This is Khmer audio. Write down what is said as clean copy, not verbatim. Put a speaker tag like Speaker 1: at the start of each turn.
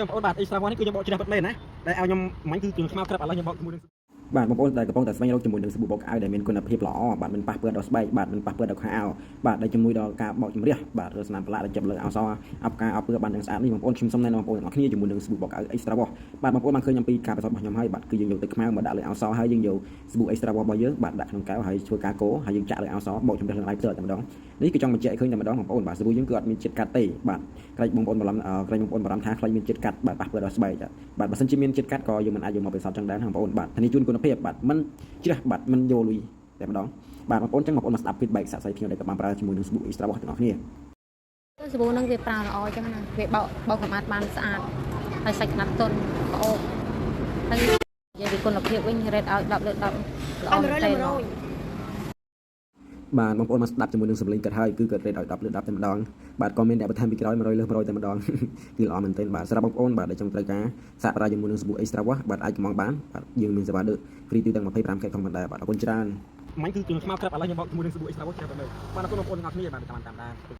Speaker 1: បងប្អូនបាទ Extra Wash នេះគឺខ្ញុំបកជ្រះពិតមែនណាដែលឲ្យខ្ញុំមិញគឺគ្រឿងខ្មៅក្រាប់ឥឡូវខ្ញុំបកជាមួយនឹង
Speaker 2: បាទបងប្អូនដែលកំពុងតែស្វែងរកជាមួយនឹងសាប៊ូបោកក្អៅដែលមានគុណភាពល្អបាទមិនប៉ះពាល់ដល់ស្បែកបាទមិនប៉ះពាល់ដល់ខោអាវបាទដែលជំនួយដល់ការបោកជម្រះបាទឬស្នាមប្រឡាក់ដែលចាប់លើអោសអបការអបពើបានយ៉ាងស្អាតនេះបងប្អូនខ្ញុំសូមណែនាំបងប្អូនទាំងអស់គ្នាជាមួយនឹងសាប៊ូបោកក្អៅ Extra Wash បាទបងប្អូនបានឃើញអំពីការប្រសពរបស់ខ្ញុំហើយបាទគឺយើងយកទឹកខ្មៅមកដាក់លើអោសហើយយើងយកសាប៊ូ Extra Wash របស់យើងបាទដាក់ក្នុងកែវហើយធ្វើការកូរហើយយើងចាក់លើអោសបោកជម្រះលើដៃផ្ទាល់តែម្ដងនេះគឺចង់បញ្ជាក់ឲ្យឃើញតែម្ដងបងប្អូនបាទសាប៊ូយើងគឺអត់មានជាតិកាត់ទេបាទក្រែងបងប្អូនបារម្ភក្រែងបងប្អូនបារម្ភថាខ្លាចមានជាតិកាត់បាទប៉ះពាល់ដល់ស្បែកបាទបើសិនជាមានជាតិកាត់ក៏យើងមិនអាចយកមកពិសោធន៍ចឹងដែរណាបងប្អូនបាទធានាជូនគុណភាពបាទមិនជ្រះបាទមិនយកលុយតែម្ដងបាទបងប្អូនចឹងបងប្អូនមកស្ដាប់ feedback សាកសីភ្ញៀវដែលក៏បានប្រើជាមួយនឹងសាប៊ូ Extra Wash ទាំងអស់គ្នា
Speaker 3: សាប៊ូហ្នឹងវាប្រើល្អអញ្ចឹងណាវាបោកបោកសម្អាតបានស្អាតហើយសាច់ខ្នាតទន់ក្អូបហើយនិយាយពីគុណភាពវិញ rate ឲ្យ10លើ10ល្អមែនទែនហ្មង
Speaker 2: បាទបងប្អូនមកស្ដាប់ជាមួយនឹងសំឡេងគាត់ហើយគឺគាត់ rate ឲ្យ10លើ10តែម្ដងបាទក៏មានអ្នកបន្ថែមពីក្រោយ100លើ100តែម្ដង គឺល្អមែនទែនបាទសម្រាប់បងប្អូនបាទដែលចង់ត្រូវការសាកប្រើជាមួយនឹងសាប៊ូ Extra Wash បាទអាចកម្មង់បានបាទយើងមានសេវាដឹក free ទូទាំង25ខេត្តក្រុងផងដែរបាទអរគុណច្រើន
Speaker 1: មិញគឺគ្រឿងខ្មៅក្រាប់ឥឡូវខ្ញុំបកជាមួយនឹងសាប៊ូ Extra Wash ជ្រះពិតមែនបាទអរគុណបងប្អូនទាំងអស់គ្នាបាទតាមតាមដាន។